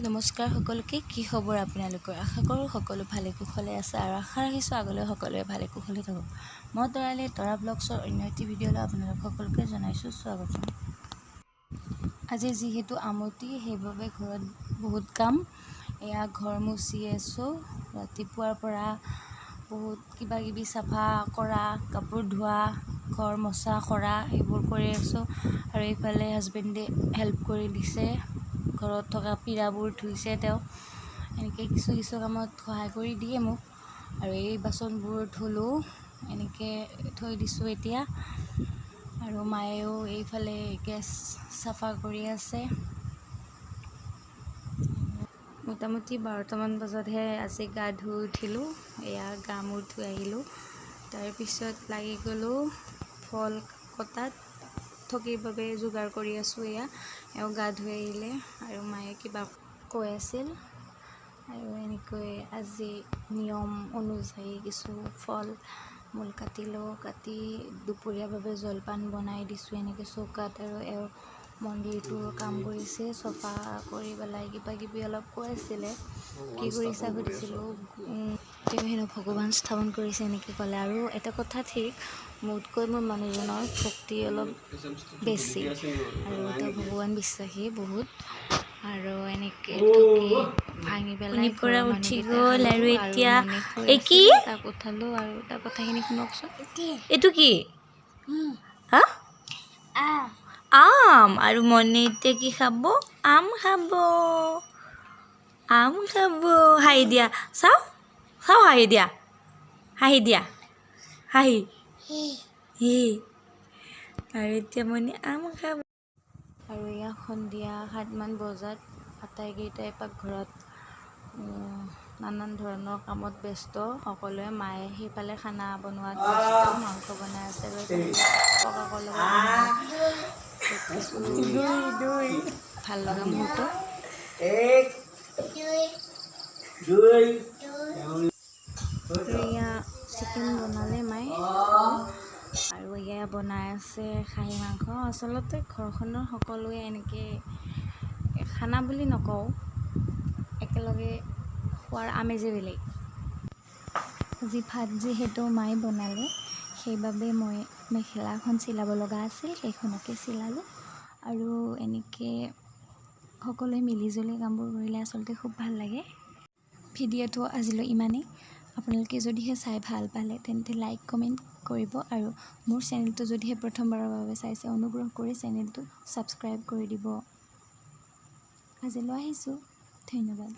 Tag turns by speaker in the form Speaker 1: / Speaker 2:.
Speaker 1: নমস্কাৰ সকলোকে। কি খবৰ আপোনালোকৰ? আশা কৰোঁ সকলো ভালে কুশলে আছে আৰু আশা ৰাখিছোঁ আগলৈ সকলোৱে ভালে কুশলে থাকক। মই তৰালী, তৰা ব্লগছৰ অন্য এটি ভিডিঅ'লৈ আপোনালোক সকলোকে জনাইছোঁ স্বাগতম। আজি যিহেতু আমতি, সেইবাবে ঘৰত বহুত কাম। এয়া ঘৰ মুচি আছোঁ। ৰাতিপুৱাৰ পৰা বহুত কিবা কিবি চাফা কৰা, কাপোৰ ধোৱা, ঘৰ মচা কৰা, এইবোৰ কৰি আছোঁ। আৰু এইফালে হাজবেণ্ডে হেল্প কৰি দিছে। ঘৰত থকা পীৰাবোৰ ধুইছে তেওঁ। এনেকৈ কিছু কিছু কামত সহায় কৰি দিয়ে মোক। আৰু এই বাচনবোৰ ধুলোঁ, এনেকৈ থৈ দিছোঁ এতিয়া। আৰু মায়েও এইফালে গেছ চাফা কৰি আছে। মোটামুটি 12টামান বজাতহে আজি গা ধুই উঠিলোঁ। এয়া গা মূৰ ধুই আহিলোঁ। তাৰপিছত লাগি গ'লোঁ ফল কটাত। থগিৰ বাবে যোগাৰ কৰি আছোঁ। এয়া এওঁ গা ধুই আহিলে আৰু মায়ে কিবা কৈ আছিল। আৰু এনেকৈ আজি নিয়ম অনুযায়ী কিছু ফল মূল কাটিলোঁ। কাটি দুপৰীয়াৰ বাবে জলপান বনাই দিছোঁ এনেকৈ চৌকাত। আৰু এওঁ মন্দিৰটোৰ কাম কৰিছে, চফা কৰি পেলাই কিবা কিবি অলপ কৈ আছিলে। কি কৰিছা সুধিছিলোঁ। তেওঁ হেনো ভগৱান স্থাপন কৰিছে, এনেকৈ ক'লে। আৰু এটা কথা ঠিক, মোতকৈ মোৰ মানুহজনৰ ভক্তি অলপ বেছি আৰু তেওঁ ভগৱান বিশ্বাসী বহুত। আৰু এনেকৈ থগি ভাঙি পেলাই
Speaker 2: পৰা
Speaker 1: ঘৰৰ
Speaker 2: উঠি
Speaker 1: মানুহকেইটাই
Speaker 2: গ'ল।
Speaker 1: খালোঁ।
Speaker 2: আৰু এতিয়া
Speaker 1: মনে শুই
Speaker 2: এই কি?
Speaker 1: আছিলে, তাক উঠালোঁ আৰু তাৰ কথাখিনি শুনকচোন।
Speaker 2: এইটো কি? হা, আম। আৰু মনে এতিয়া কি খাব? আম খাব, আম খাব। হাঁহি দিয়া, চাওঁ চাওঁ, হাঁহি দিয়া, হাঁহি দিয়া, হাঁহি হি। আৰু এতিয়া মনে আম খাব।
Speaker 1: আৰু এয়া সন্ধিয়া 7মান বজাত আটাইকেইটাই পাকঘৰত নানান ধৰণৰ কামত ব্যস্ত সকলোৱে। মায়ে সেইফালে খানা বনোৱাত ব্যস্ত, মাংস বনাই আছে। আৰু এইফালে ককাকৰ লগত কিছু ভাল লগা মুহূৰ্ত।
Speaker 3: এক, দুই।
Speaker 1: আৰু এয়া চিকেন বনালে মায়ে আৰু এয়া বনাই আছে খাহী মাংস। আচলতে ঘৰখনৰ সকলোৱে এনেকৈ খানা বুলি নকওঁ, একেলগে খোৱাৰ আমেজেই বেলেগ। আজি ভাত যিহেতু মায়ে বনালে, সেইবাবে মই মেখেলা এখন চিলাব লগা আছিল, সেইখনকে চিলালোঁ। আৰু এনেকৈ সকলোৱে মিলিজুলি কামবোৰ কৰিলে আচলতে খুব ভাল লাগে। ভিডিঅ'টো আজিলৈ ইমানেই। আপোনালোকে যদিহে চাই ভাল পালে, তেন্তে লাইক, কমেণ্ট কৰিব। আৰু মোৰ চেনেলটো যদিহে প্ৰথমবাৰৰ বাবে চাইছে, অনুগ্ৰহ কৰি চেনেলটো ছাবস্ক্ৰাইব কৰি দিব। আজিলৈ আহিছোঁ, ধন্যবাদ।